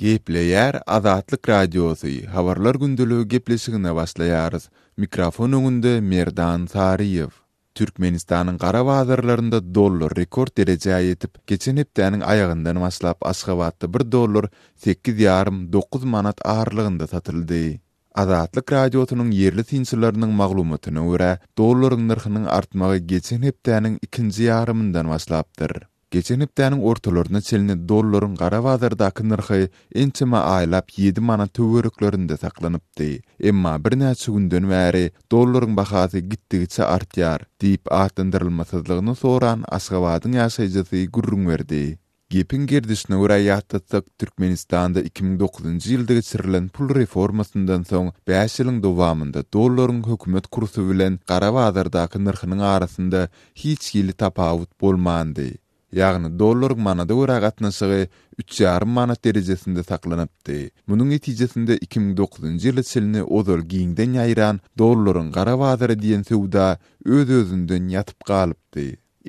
Gepleýär Azatlyk Radiosy, Habarlar gündeligi gepleşigine başlaýarys. Mikrofon öňünde Merdan Saryýew. Türkmenistanyň gara bazarlarynda dollar rekord derejä ýetip, geçen hepdäniň aýagyndan başlap Aşgabatda bir dollar sekiz ýarym, dokuz manat aralygynda satyldy. Azatlyk Radiosynyň ýerli synçylarynyň maglumatyna görä, dollaryň nyrhynyň artmagy geçen hepdäniň ikinji ýarymyndan başlapdyr. Geçen hepdäniň ortalaryna çenli dollaryň gara bazardaky nyrhy ençeme aýlap ýedi manat töwereklerinde saklanypdy. Emma birnäçe günden bäri dollaryň bahasy gitdigiçe artýar, diýip, atlandyrylmasyzlygyny soran Aşgabadyň ýaşaýjysy gürrüň berdi. Gepiň gerdişine görä ýatlatsak, Türkmenistanda 2009-njy ýylda geçirilen pul reformasyndan soň bäş ýylyň dowamynda dollaryň hökümet kursy bilen gara bazardaky nyrhynyň arasynda hiç hili tapawut bolmandy. Ýagny dollaryň manada görä gatnaşygy üç ýarym manat derejesinde saklanypdy. Munuň netijesinde 2009-njy ýyla çenli ozal giňden ýaýran dollaryň gara bazary diýen söwda öz-özünden ýatyp galypdy.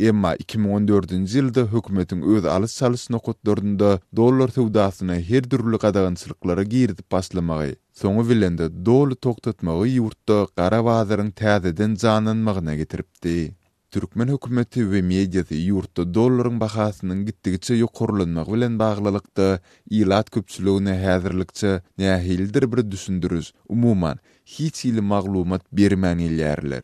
Emma 2014-nji ýylda hökümetiň öz alyş-çalyş nokatlarynda dollar söwdasyna her dürli gadagançylyklary girizip başlamagy, soňy bilen-de doly togtatmagy ýurtda gara bazaryň täzeden janlanmagyna getiripdi. Türkmen hökümeti we mediasy ýurtda dollaryň bahasynyň gitdigiçe ýokarlanmagy bilen baglylykda ilat köpçüligine häzirlikçe nähilidir bir düşündiriş, umuman, hiç hili maglumat bermän gelýärler.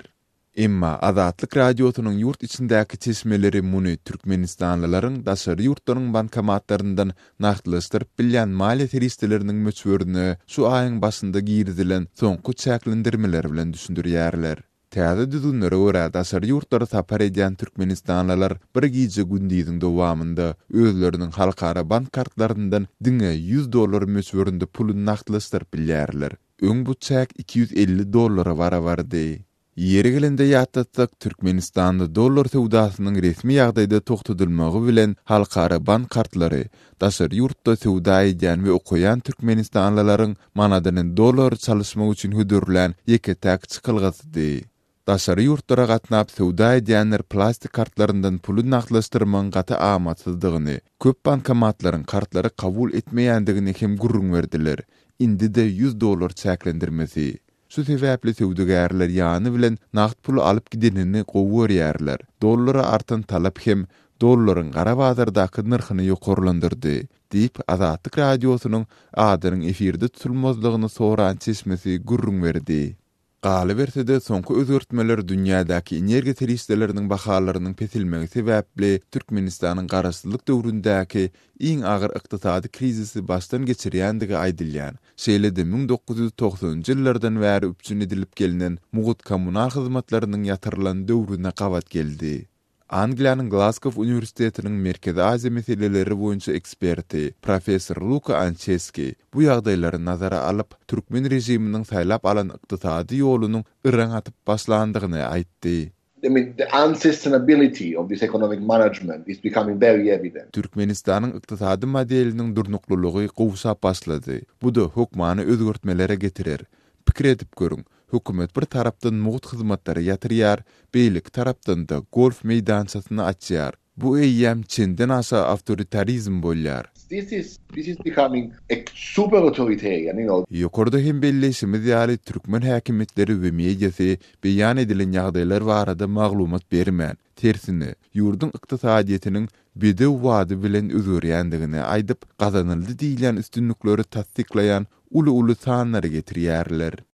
Emma Azatlyk Radiosynyň ýurt içindäki çeşmeleri muny türkmenistanlylaryň daşary ýurtlaryň bankomatlaryndan nagtlaşdyryp bilýän maliýe serişdeleriniň möçberine şu aýyň başynda girizilen soňky çäklendirmeler bilen düşündirýärler. Täze düzgünlere görä, daşary ýurtlara sapar edýän türkmenistanlylar bir gije-gündiziň dowamynda özleriniň halkara bank kartlaryndan diňe 100 dollar möçberinde puly nagtlaşdyryp bilýärler. Öň bu çäk 250 dollara barabardy. Ýeri gelende ýatlatsak, Türkmenistanda dollar söwdasynyň resmi ýagdaýda togtadylmagy bilen halkara bank kartlary daşary ýurtda söwda edýän we okaýan türkmenistanlylaryň manadyny dollara çalyşmak üçin hödürlän ýeke-täk çykalgasydy. Daşary ýurtlara gatnap söwda edýänler plastik kartlaryndan puly nagtlaşdyrmagyň gaty amatsyzdygyny, köp bankomatlaryň kartlary kabul etmeýändigini hem gürrüň berdiler. Indi-de 100 dollar çäklendirmesi. Şu sebäpli söwdagärler ýany bilen nagt puly alyp gidenini gowy görýärler. Dollara artan talap hem dollaryň gara bazardaky nyrhyny ýokarlandyrdy, diýip, Azatlyk Radiosynyň adynyň efirde tutulmazlygyny soran çeşmesi gürrüň berdi. Galyberse-de, soňky özgertmeler dünýädäki energiýa serişdeleriniň bahalarynyň peselmegi sebäpli Türkmenistanyň garaşsyzlyk döwründäki iň agyr ykdysady krizisi başdan geçirýändigi aýdylýan, şeýle-de 1990-njy ýyllardan bäri üpjün edilip gelnen mugt kommunal hyzmatlarynyň ýatyrylan döwrüne gabat geldi. Angliýanyň Glazgow uniwersitetiniň Merkezi Aziýa meseleleri boýunça eksperti, professor Luka Ançeski bu ýagdaýlary nazara alyp, türkmen režiminiň saýlap alan ykdysady ýolunyň yraň atyp başlandygyny aýtdy. Türkmenistanyň ykdysady modeliniň durnuklylygy gowşap başlady. Bu-da hökmany özgertmelere getirer. Pikir edip görüň, hökümet bir tarapdan mugt hyzmatlary ýatyrýar, beýleki tarapdan-da golf meýdançasyny açýar. Bu eýýäm çendenaşa awtoritarizm bolýar. This is this is becoming a super authoritarian, you know. Ýokarda hem belleýşimiz ýaly, türkmen häkimiýetleri we mediasy beýan edilen ýagdaýlar barada maglumat bermän, tersine, ýurduň ykdysadyýetiniň bedew bady bilen özgerýändigini aýdyp, gazanyldy diýilýän üstünlikleri tassyklaýan uly-uly sanlary getirýärler.